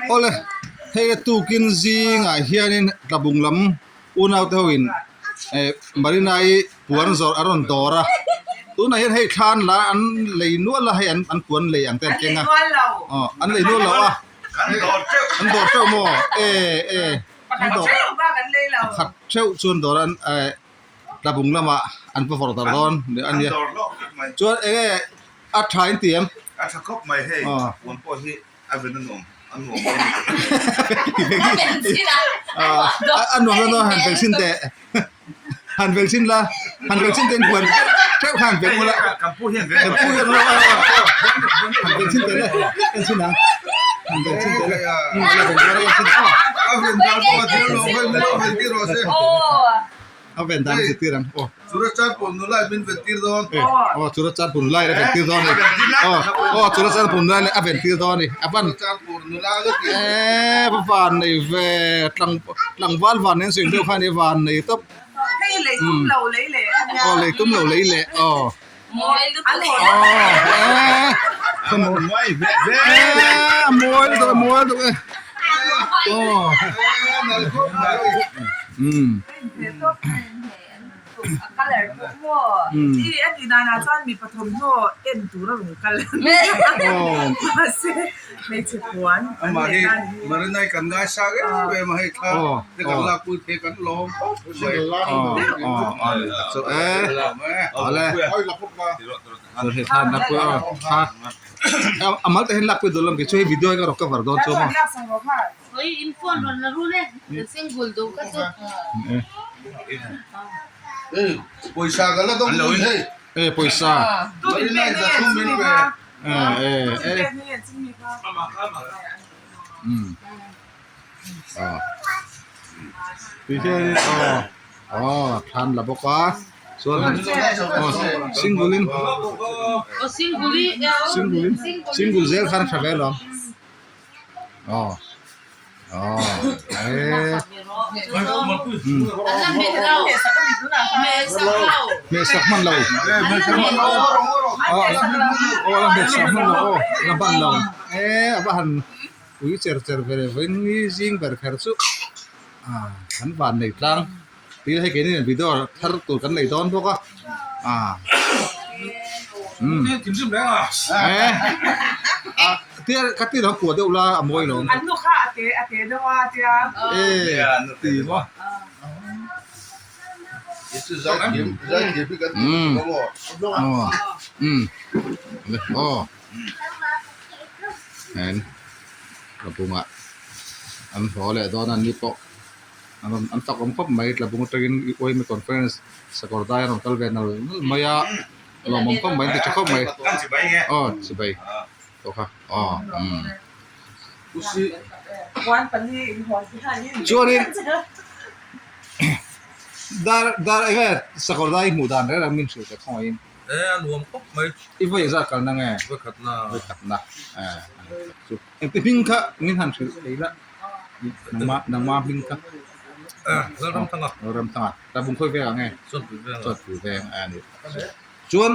Awle hei tukin zingah hianin tlabung lam unau te ho in eh Marina i puan zawrh a rawn dawr a tunah hian hei thla an la an lei nual a hei an an puan lei ang te an keng a aw an lei nual lo a an dawr teuh maw eh eh an dawr pakhat theuh chu an dawr a eh tlabung lamah an va vawrh darh dawn a nia chuan eng nge a tha in ti em? A tha khawp mai hei puan pawh hi a ven a nuam a nuam a nuam a nuam han vel chhin teh han vel chhin la han vel chhin teh in puan theuh kha han vel ula kan pu hian vel kan pu hian han vel chhin teh le en chhin ang han vel chhin teh le a ven dawn en chhin ang a ven dan pawh a thiam lo hei min lo ven tir rawh se A ven dan zir tir ang aw. Churachandpur nula in min ven tir dawn. Aw Churachandpur nula in a ven tir dawn a ni. Aw aw Churachandpur nula in a ven tir dawn a ni. A van Churachandpur nula ka ti. Eee va van nei ve tlang tlangval van nen sawi deuh kha a ni van nei tawp. Hei lei tum lo lei leh a nia. Aw lei tum lo lei leh aw. Aw eee eee a mawi lutuk a mawi lutuk e aw umm. Amah hi Marinai kan ngaisang em em a hei thla te kan lakpui thei kan lawm khawp mai. Amal te hian lakpui duh lo ang chu hei video hi ka rawn cover dawn chu maw. Pawisa ka la dawng hei. Pawisa. Marinai zathum min pe. Tihianin aw aw thlan la bawk a chuan single in single in single zel khan a tha ve alawm aw aw eh hmehsak hman lo aw la hmehsak hman lo aw la ban lo eh a va han Ui cher cher ve leh vawiin ni zing ber kher chu ah kan van nei tlang tih hei keini nen video thar tur kan nei dawn bawk a ah umm eh ah tia ka ti lo kuah deuh la a mawi lo eh ti maw umm umm aw. Hen tlabungah an haw leh dawn a ni pawh an rawn an fak awm khawp mai tlabung atangin uaimi conference sakawr dai a rawn kal ve nal nal mai a lawmawm khawp mai an ti tha khawp mai aw chibai pawh kha aw umm chuanin dar dar eng nge sakawr dai hmuh dan reng reng min hrilh ta khawngaihin. E a nuam khawp mai. I vawi zat kalna nge? Vawi khatna. Vawi khatna eh chu engti hming kha min han hrilh thei la nangma nangma hming kha. Eh Lalramthanga. Lalramthanga tlabung khawi veng ah nge? Chuanpui veng ah. Chuanpui veng a ni. Chuan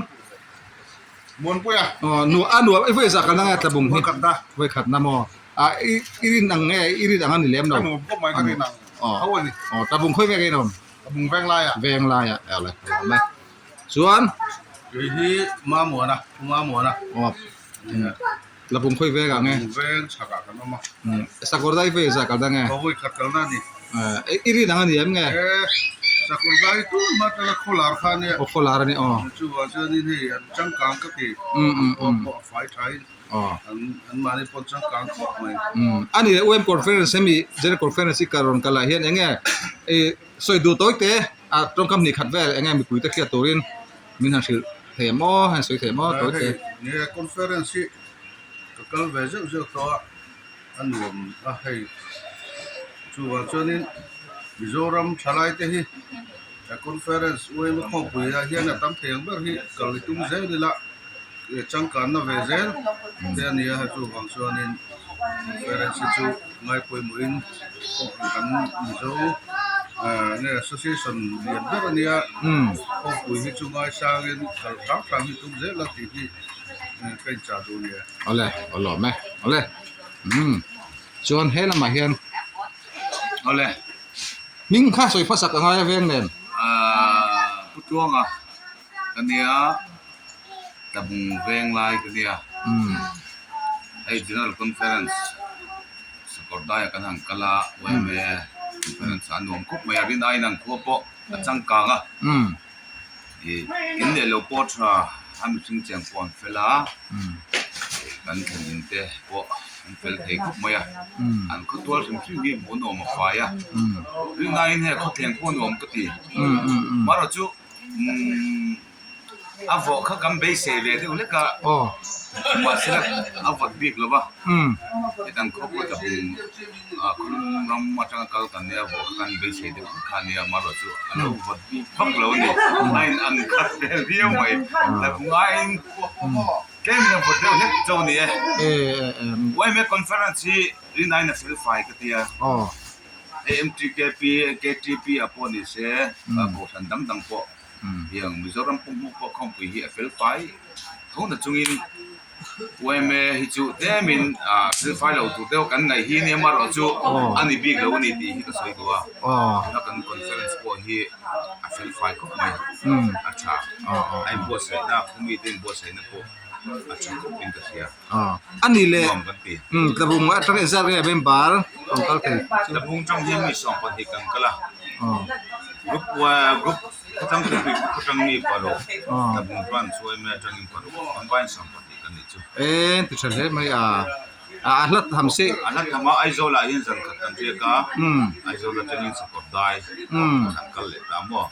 Muanpuia. Aw nu a nuam i vawi zat kalna nge tlabung hi? Vawi khatna. Vawi khatna maw? A i i rin ang nge i rin ang a ni lem lo? Ka nuam khawp mai ka rin ang tho a ni. Aw tlabung khawi veng ah in awm? Tlabung veng laiah. Veng laiah awle awm e. Chuan. Kei hi Mamuana, Pu Mamuana. Aw. Lapung khawi veng ah nge? Lapung veng chhak ah kan awm a. Sakawr dai vei zah kal dang e? Khawi khat kalna a ni. I rin ang a ni em nge? E, sakawr dai tun hma tala khawlar kha a nia. Aw khawlar a ni aw. Chuvang chuanin hei an changkang ka ti. Aw pawh a fai thain. Aw. An anmahni pawh changkang khawp mai. A ni UM conference hemi General Conference hi ka rawn kal ah hian eng nge i sawi duh tawi te a tawngkam hnih khat vel eng nge mipui te hriat turin min han hrilh thei em aw han sawi thei em aw tawi te. Hei conference hi ka kal ve zeuh zeuh tawh a, a nuam a hei chuvang chuanin Mizoram thalai te hi conference UM khawpui ah hian a tam thei ang ber hi kal i tum zel ila. Changkanna ve zel te a ni a, chuvang chuanin conference hi chu ngai pawimawhin kan Mizo nge association lian ber a nia, khawpui hi chu ngaisangin kal hrang hrang hi tum zel a tih hi ka inchah duh a ni e. Awle, aw lawm e, awle. Chuan he lamah hian Awle. Hming kha sawi hmasak a ngai a veng nen. Aaa Pu Tluanga ka nia Tlabung veng lai ka nia. Hei General Conference Sakawrdaiah kan han kal a YMA Conference ah a nuam khawp mai a rin aiin an khua pawh a changkang a. Ih in leh lo pawh tha a mihring cheng pawh an fel a kan thlen in te pawh an fel thei khawp mai a an khawtual hrim hrim hi hmuh nuam a fai a rinaiin hei khawthleng pawh nuam ka ti marawh chu umm a vawh kha kan beisei ve deuh hlek a mahse a vawt bik lo va hetiang khawp pawh tlabung khawlum ram atanga kal kan nia vawh kha kan beisei deuh hlek kha a nia marawh chu a lo vawt bik vak lo a ni a in ang khat vel viau mai tlabung aiin tlemin a vawt deuh hlek chauh a ni e yma conference hi rinaiin a fel fai ka ti a. AMTKP, KTP ah pawh ni se, kohhran dang dang pawh hiang Mizoram pumhmu pawh khawmpui hi a fel fai tho na chungin yma hi chu tlemin fel fai lo tur deuh kan ngaih hi nia amaherawh chu a ni bik lo a ni tih hi ka sawi duh a, tuna kan conference pawh hi a fel fai khawp mai, a tha, a inbuatsaihna khawmite inbuatsaihna pawh a tha khawpin ka hria. A ni le Tlabung atang engzat nge member rawn kal thei? Tlabung atang hian mi 12 kan kal a, group group khawtlang khawpui group atang mi paruk, Tlabung branch yma atangin paruk, combine 12 kan nih chu. E ti tha hle mai a, a hlat tham si. A hlat tham a, Aizawl ah hian zan khat kan riak a, Aizawl atangin Sakawr dai kan kal leh ta maw?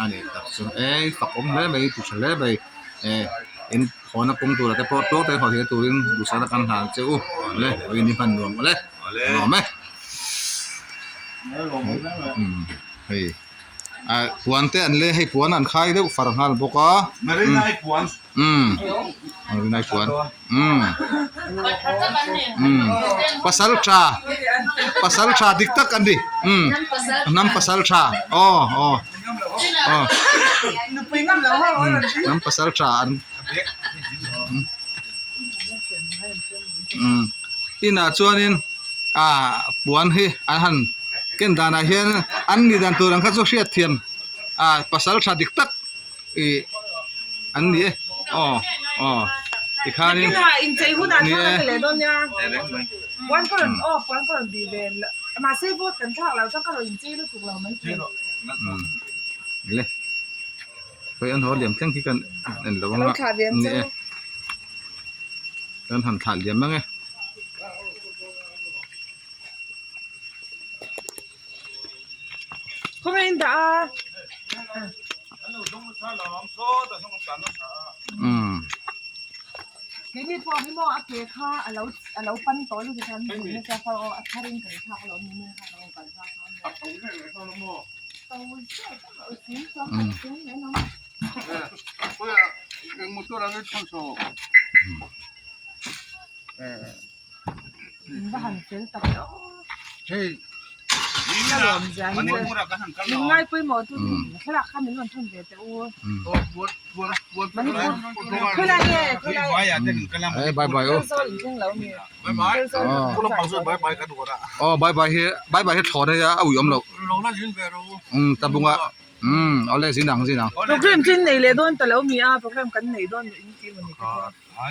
A ni tak chu e fak awm hle mai ti tha hle mai e in. Hawn a pawng tura te pawh tluang takin haw theihna turin duhsakna kan hlan che u le awin i hman nuam le nuam e hei a puan te an le hei puan an khai deuh far nghal bawk a umm marinai puan umm umm pasal tha pasal tha dik tak an ni umm hnam pasal tha aw aw. Hnam pasal tha an inah chuanin ah puan hi an han ken danah hian an nih dan tur ang kha chu hriat thiam ah pasal tha dik tak ih an ni e aw aw tikhanin ni e. Le hei an haw liam thleng khi kan en lo ang a ni e kan han thlah liam ang e. Umm. Keini pawh hi maw a ke kha a lo a lo pan tawh lutuk a ni nasa kha aw a thar in kan thlak alawm ni min kha kan kal hma kha va han fel tak e aw min ngai pawimawh tu thlalak kha min rawn thawn ve teh u bye bye aw aw bye bye hi bye bye hi thlawn a a ui awm loh umm tlabung ah umm awle zin ang zin ang program chu in nei leh dawn ta lo mi a program kan nei dawn in ti maw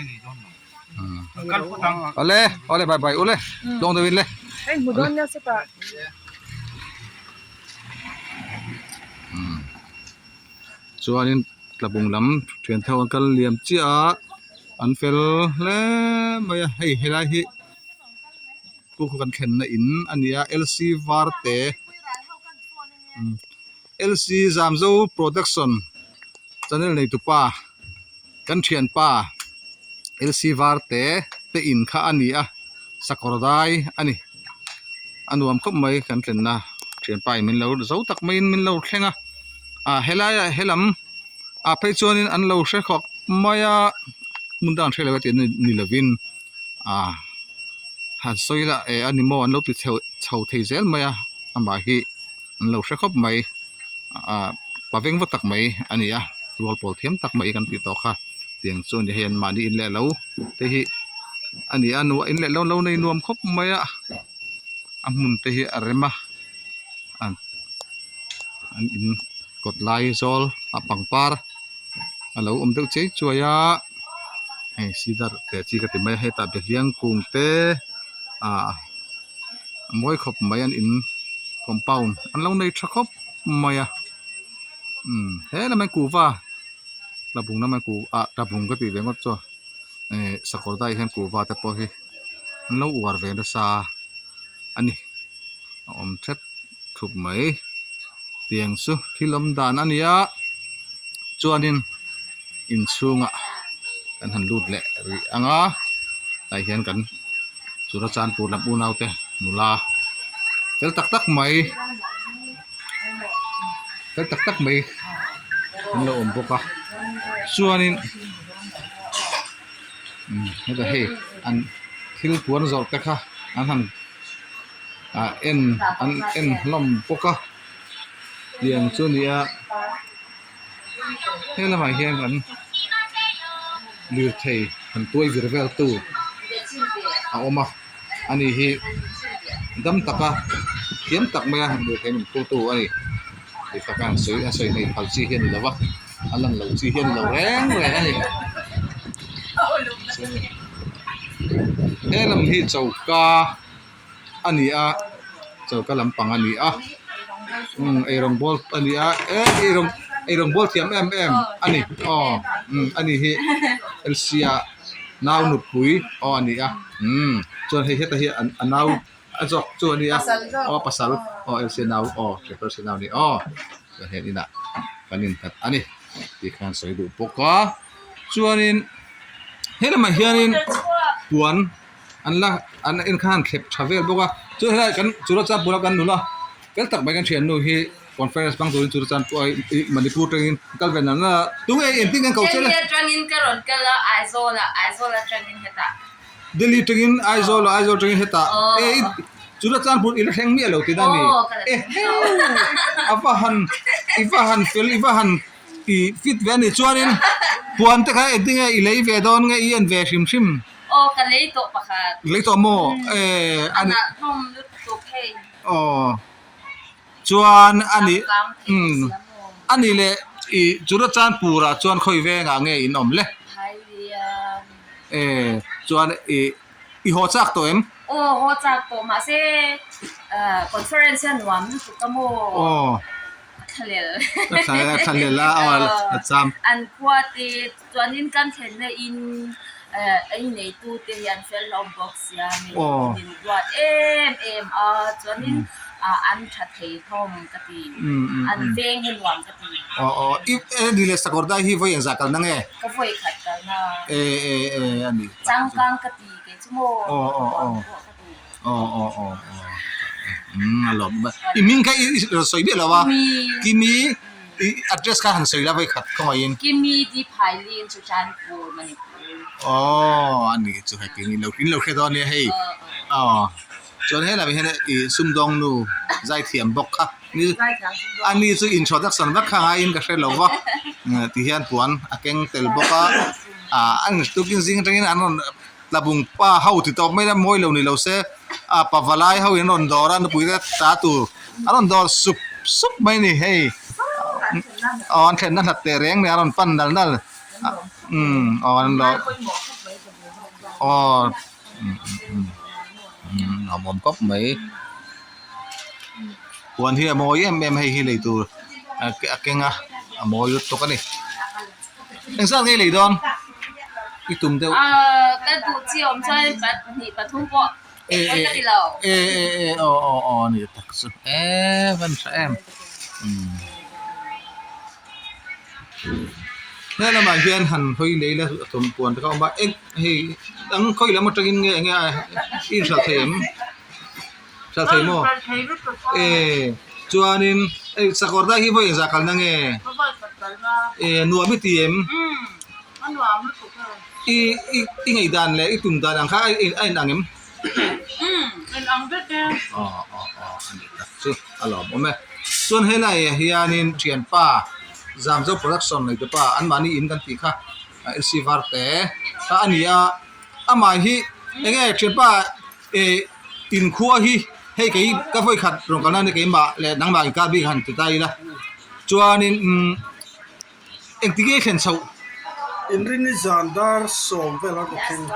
ni awle awle bye bye ule tlawng deuh in le hei hmu dawn nia sawtah chuanin Tlabung lam thian theuh an kal liam chiah a an fel hle mai a hei helai hi khu khu kan thlenna in a ni a L C Varte L C Zamzo production channel nei tupa kan thianpa L C Varte te in kha a ni a sakawr dai a ni a nuam khawp mai kan thlenna thianpa in min lo zo tak maiin min lo thleng a. ah helaiah helam ah phei chuanin an lo hre khawp mai a hmun dang an hre lo a tih ni lovin ah han sawi la eh a ni maw an lo ti chho chho thei zel mai a amah hi an lo hre khawp mai ah pa veng va tak mai a ni a rual pawl thiam tak mai kan tih tawh kha tiang chu a ni hei an mahni in leh lo te hi. a ni a in leh lo nei nuam khawp mai a a hmun te hi a rem a an an in kawt lai zawl a pangpar a lo awm deuh chei chuai a hei cedar te chi ka ti mai a hetah behliang kung te ah a mawi khawp mai an in compound an lo nei tha khawp mai a umm he lamah hian kuhva tlabung lamah hian kuh ah tlabung ka tih ve ngawt chu eh sakawr daiah hian kuhva te pawh hi an lo uar ve nasa a ni a awm tep thup mai tiang chu thil awm dan a ni a chuanin inchhungah kan han lut leh rih ang a tah hian kan Churachandpur lam unau te nula fel tak tak mai fel tak tak mai an lo awm bawk a chuanin umm heta hei an thil puan zawrh te kha an han ah en an en hlawm bawk a tiang chu a ni a he lamah hian kan lirthei han tuai vir vel tu a awm a ani hi dam taka thiam tak maia lirthei min phur tu a ni tih tak a an sawi a sawi hmei phal chi hi a ni lo va a lan loh chi hi a ni lo reng reng a ni he lam hi choka a ni a choka lampang a ni a umm eirawng bawl a ni a eh eirawng eirawng bawl thiam em em a ni aw umm a ni hi L C ah nau nupui aw a ni a umm chuan hei heta hi a nau a zawk chu a ni a aw pasal aw L C a nau aw L C a nau a ni aw chuan heng inah kan innghat a ni tih khan sawi duh bawk a chuanin he lamah hianin puan. An la an en khan an thlep tha vel bawk a chu helai kan Churachandpur a kan nula fel tak mai kan thiannu hi conference hmang turin Churachandpur a ih Manipur atangin kal ve nal nal a tunge engtin nge an ko che le. Delhi atangin ka rawn kal a Aizawl ah Aizawl atangin hetah. Delhi atangin Aizawl ah Aizawl atangin hetah e i Churachandpur i la thleng miah lo tihna a ni e heu a va han i va han fel i va han i fit ve a ni chuanin puan te kha engtin nge i lei ve dawn nge i en ve hrim hrim. Aw ka lei tawh pakhat. Lei tawh maw? Eh a nalh hlawm lutuk hei. Aw chuan a ni umm a ni leh i Churachandpur ah chuan khawi vengah nge in awm le? Phailean. Eh chuan i i haw chak tawh em? Aw haw chak tawh mahse conference hian nuam lutuk a maw? Aw. Thlalel. Thlalel a aw a cham. An khua te Chuanin kan thlenna in ei neitute hi an fel hlawm bawk sia min min duat em em a chuanin an tha thei hlawm ka ti an veng hi nuam ka ti. Aw aw i ni leh sakawr dai hi vawi engzah kalna nge? Ka vawi khat kalna. E e e a ni. Changkang ka ti kei chu maw. Aw aw aw. Pawh ka ti. Aw aw aw aw umm a lawm i hming kha i sawi miah lo a. Kimi. Kimi. I address kha han sawi la vawikhat khawngaihin. Kimi di Phailin Churachandpur Manipur. Aw a ni chu hei in lo in lo hre dawn nia hei aw chuan helai ah hian i sumdawng nu zaithiam bawk kha a ni chu introduction vak kha ngaiin ka hre lo va ti hian puan a keng tel bawk a ah an tukin zing atangin an rawn tlabung pa ho ti tawp mai la mawi lo ni lo se a pavalai ho in rawn dawr a nupui te ta tur an rawn dawr sup sup mai a ni hei aw an thlenna hlat teh reng nen a rawn pan nal nal umm aw an lo aw umm a awm khawp mai huan hi a mawi em em hei hi lei tur a keng a a mawi lutuk a ni engzat nge i lei dawn i tum deuh ka duh chi awm chuan pahnih pathum pawh e e e e e aw aw aw a ni tak chu e van tha em umm he lamah hian han hawi lei la thawm puan te kha a awm a eng hei ang khawi lam atangin nge enge a i inhralh thei em hralh thei maw e chuanin hei sakawr dai hi vawi engzah kalna nge e nuam i ti em i i i ngaihdan leh i tum dan ang kha a in ang em aw aw aw a nih tak chu a lawmawm e chuan helai ah hianin thianpa Zamzo production nei te pa anmahni in kan tih kha LC Varte kha a ni a amah hi. Enge thianpa eh inkhua hi hei kei ka vawi khat rawn kalna ni keimah leh nangmah inkar bik han ti ta ila chuanin umm engti nge thlen chhoh? Inrini zan dar sawm vel a ka thleng.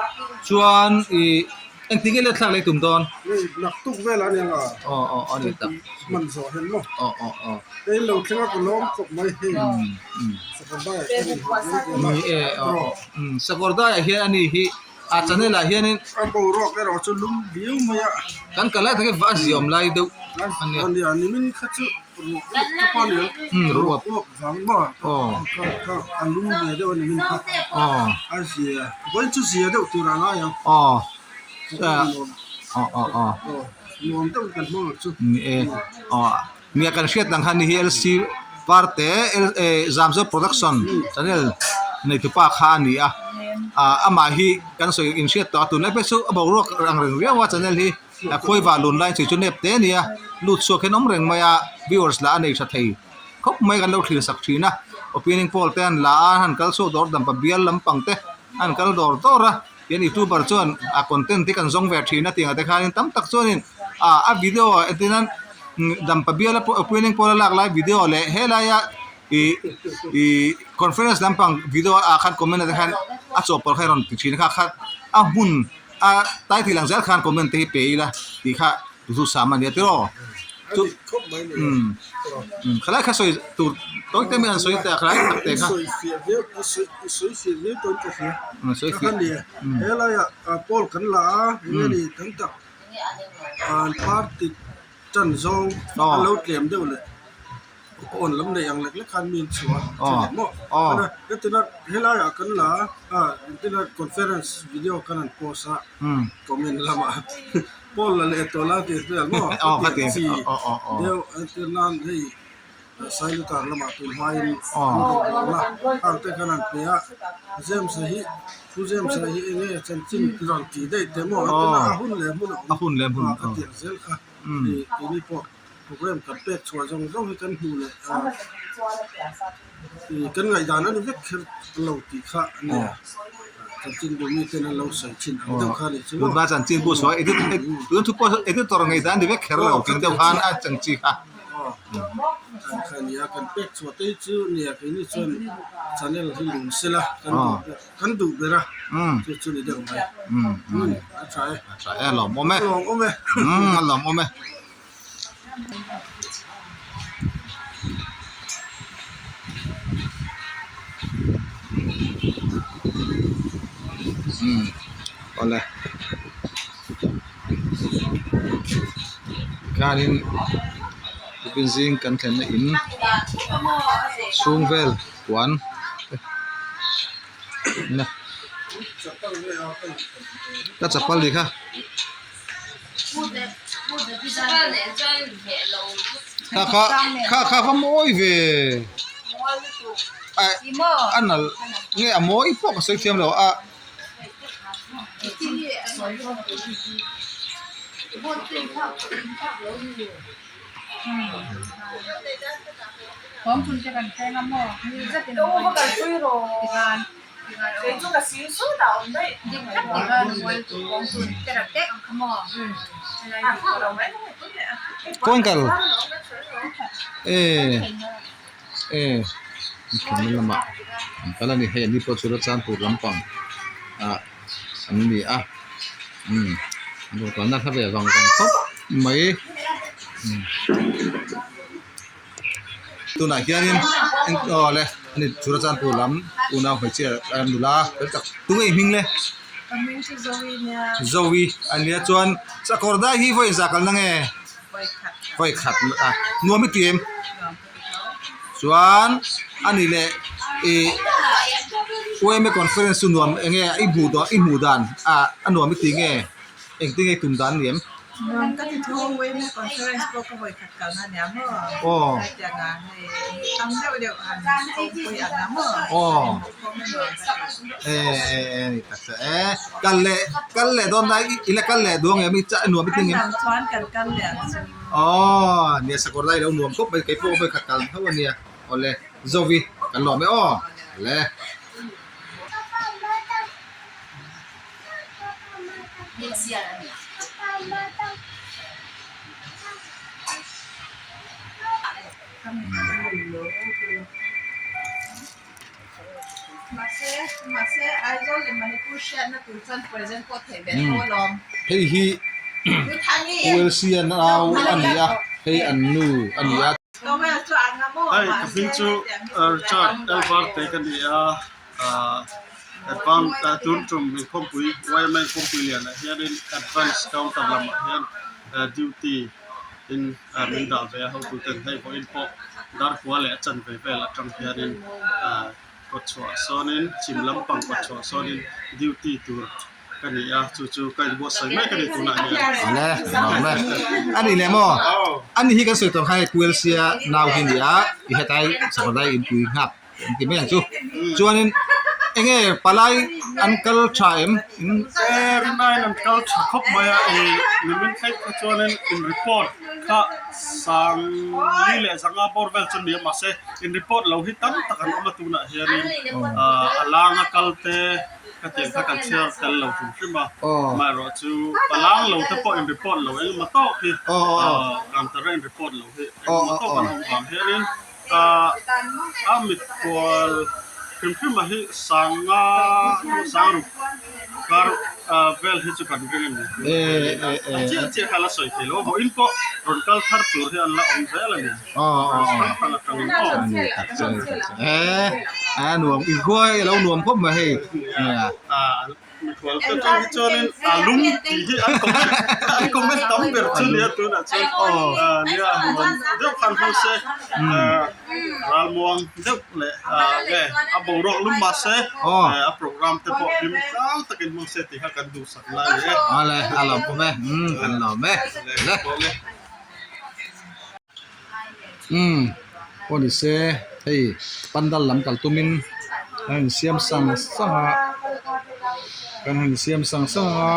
Chuan ih engti nge let thlak leh tum dawn? Hei naktuk vel a nia nga. Aw aw a ni tak. Hman zawh hian maw? Aw aw aw. Hei lo thleng a ka lawm khawp mai hei. Sakawrdaiah hian in hmuh mai zel a. Ni e aw aw. Sakawrdaiah hian a ni hi a channel ah hianin. A boruak erawh chu lum viau mai a. Kan kal lai tak hi va a ziawm lai deuh a nia. A nia nimin kha chu ruah uap te pawh a ni ang. Ruah uap vang maw kha kha a lum ve deuh a nimin kha. A zia vawiin chu zia deuh tur a ngai ang. Aw aw aw. Nuam deuh kan hmang ang chu. Ni e aw. Nia kan hriat ang khan hi LC Parte Zamzo Production channel neitupa kha a ni a, amah hi kan sawi inhriat tawh a tunlai phei chu a boruak ang reng riau a channel hi a khawi vah lun lai chu chu nep te a ni a, lut chhuak hian awm reng mai a viewers lah a nei tha thei khawp mai kan lo thlir sak thin a, opening poll te an la a an han kal chhuak dawr dampa bial lampang te an kal dawr dawr a. Tihian youtuber chuan a content hi kan zawng ve thin a tih ang te khanin tam tak chuanin ah a video entir nan dampa biala pawh opening pawh a lak lai video leh helaia ih ih conference lampang video ah khan comment ah te khan a chawhpawlh kha a rawn ti thin a kha kha a hmun a title ang zel khan comment te hi pe ila tih kha duhthusam a nia tiraw chu umm khalai kha sawi tur tawi te mai an sawi teh a khalai tak te kha. Sawi fiah Helaiah pawl kan la a enge ni tam tak an party tan zawng a lo tlem deuh leh awn lam nei ang lek lek khan mi an chhuah a thil leh maw hetina helaiah kan la a hetina conference video kan han post a comment lamah pawl la leh tawh la tih vel maw ka tih chi deuh entir nan hei Sailutar lamah tun hmain an rawn bawm a hang te khan an pe a James-a hi Pu James-a hi enge chanchin rawn tih daih teh maw a hun leh hmun a awm a ka tih ang zel kha keini pawh. Program kan pek chhuah zawng zawng hi kan hmuh leh ih kan ngaihdan a ni vek kher lo tih kha a nia. Chanchin bu miten an lo sawi thin ang deuh kha a nih chu maw. Tunhma chanchin bu sawi edit tun thu pawh editor ngaihdan ni vek kher lo tih deuh khan a chang chi kha. Aw kha nia kan pek chhuah te hi chu nia keini chuan channel hi lung sela kan duh kan duh ber a chu chu ni deuh mai. A tha e. A tha e a lawmawm e. A lawmawm e. A lawmawm e. Umm awle khanin tupin zing kan thlenna in chhung vel puan na ka chapal ni kha. Kha kha kha kha va mawi ve a nalh nge a mawi pawh ka sawi thiam lo a. Kawngkal eh eh thlenna lamah an kal a ni hei an ni pawh chu la chang tur lampang ah an ni a umm an rawn kalna hla ve vang vang khawp mai. Tunah hianin aw le ani Churachandpur lam unau hmeichhia nula fel tak tunge i hming le? Ka hming chu Zoe nia. Zoe a nia chuan sakawr dai hi vawi zah kalna nge? Vawi khat. Vawi khat a nuam i ti em? Nuam ka ti tho. Chuan ani leh ih UMA conference chu nuam enge i hmuh dawn i hmuh dan a nuam i ti nge? Engtin nge tum dan ni em? Nuam ka ti tho UMA conference pawh ka vawi khat kalna nia maw? Aw. Hetiang ah hei tam deuh deuh han kawngpui ang a maw? Aw. Inhmuhkhawm a nuam ka ti. E e e ni tak che e. Kal leh kal leh dawn lai i la kal leh duang em i chah nuam i ti ngem? Kan dam chuan kan kal leh ang chu. Aw nia sakawr lai lo nuam khawp mai kei pawh vawi khat kal tho a nia. Awle Zovi kan lawm e aw. Le. Next year a ni. Hei hi ULC a nau a ni a, hei an nu a ni a. Hei ka hming chu Richard Elvarte ka ni a, advance tun tum inkhawmpui YMA inkhawmpui lianah hianin advance counter lamah hian duty in min dah ve a hotuten hei vawiin pawh darkua leh a chanve vel atang hianin kawtchhuah sawnin chhim lampang kawtchhuah sawnin duty tur ka ni a chu chu ka inbuatsaih mek a ni tunah hian. Ale nuam e ani leh maw ani hi kan sawi tawh khan hei Puelsia nau hi a ni a i hetlai sakawlai inpui nghak an ti mai ang chu chuanin enge palai an kal tha em in E rinaiin an kal tha khawp mai a i nimin thleng kha chuanin in report kha sang li leh zanga bawr vel chu ni a mahse in report lo hi tam tak an awm a tunah hianin a langa kal te Ka tiang kha kan chhiar tel lo hrim hrim a, amaherawhchu palang lo te pawh in report lo engemaw tawk hi counter a in report lo hi engemaw tawk an awm vang hianin a mitkual hrim hrim a hi sanga sangruk kar vel hi chu kan ring a ni. A chiah chiah kha la sawi thei lo a, vawiin pawh rawn kal thar tur hi an la awm zel a ni. Hrang hrang atangin aw. A nuam i huai a lo nuam khawp mai hei. Mikhual te atang hi chuanin a lum tih hi an comment an comment tam ber chu nia tunah chuan nia nuam deuh khan hmang se ralmuang deuh leh nge a boruak lum mahse a program te pawh hlim tlang takin hmang se tih kha kan duhsak na a ni e. Awle a lawm pawm e kan lawm e. Umm pawh ni se hei pandal lam kal tumin kan han siam sang sang a kan han siam sang sang a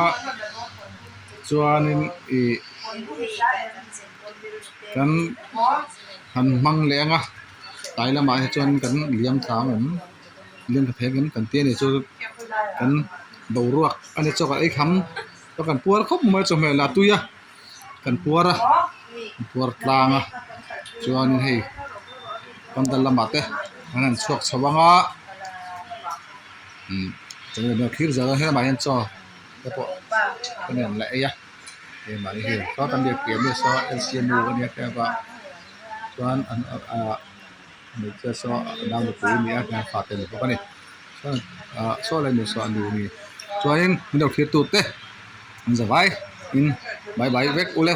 chuanin ih kan han hmang leh ang a tlai lamah hi chuan kan liam thla ang awm liam thla thei ang em kan ti a ni chu kan boruak a ni chawk a ei kham kan puar khawp mai chawhmeh lah tui a. Kan puar a kan puar tlang a chuanin hei pandal lamah te an han chhuak chho ang a umm thir zawh dawn helamah hian chaw te pawh an rawn la ei a hei mahni hi saw kan biak piah nia saw L C M u a nia hriat a chuan an ahh hmeichhia saw a nau nupui a ni a hian fate an ni bawk a ni chuan ah saw lai nu saw a nu a ni chuanin min lo thlir tute. An za vai in bai bai vek ule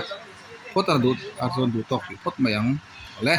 phawt a duh a chuan duh tawk hrih phawt mai ang awle.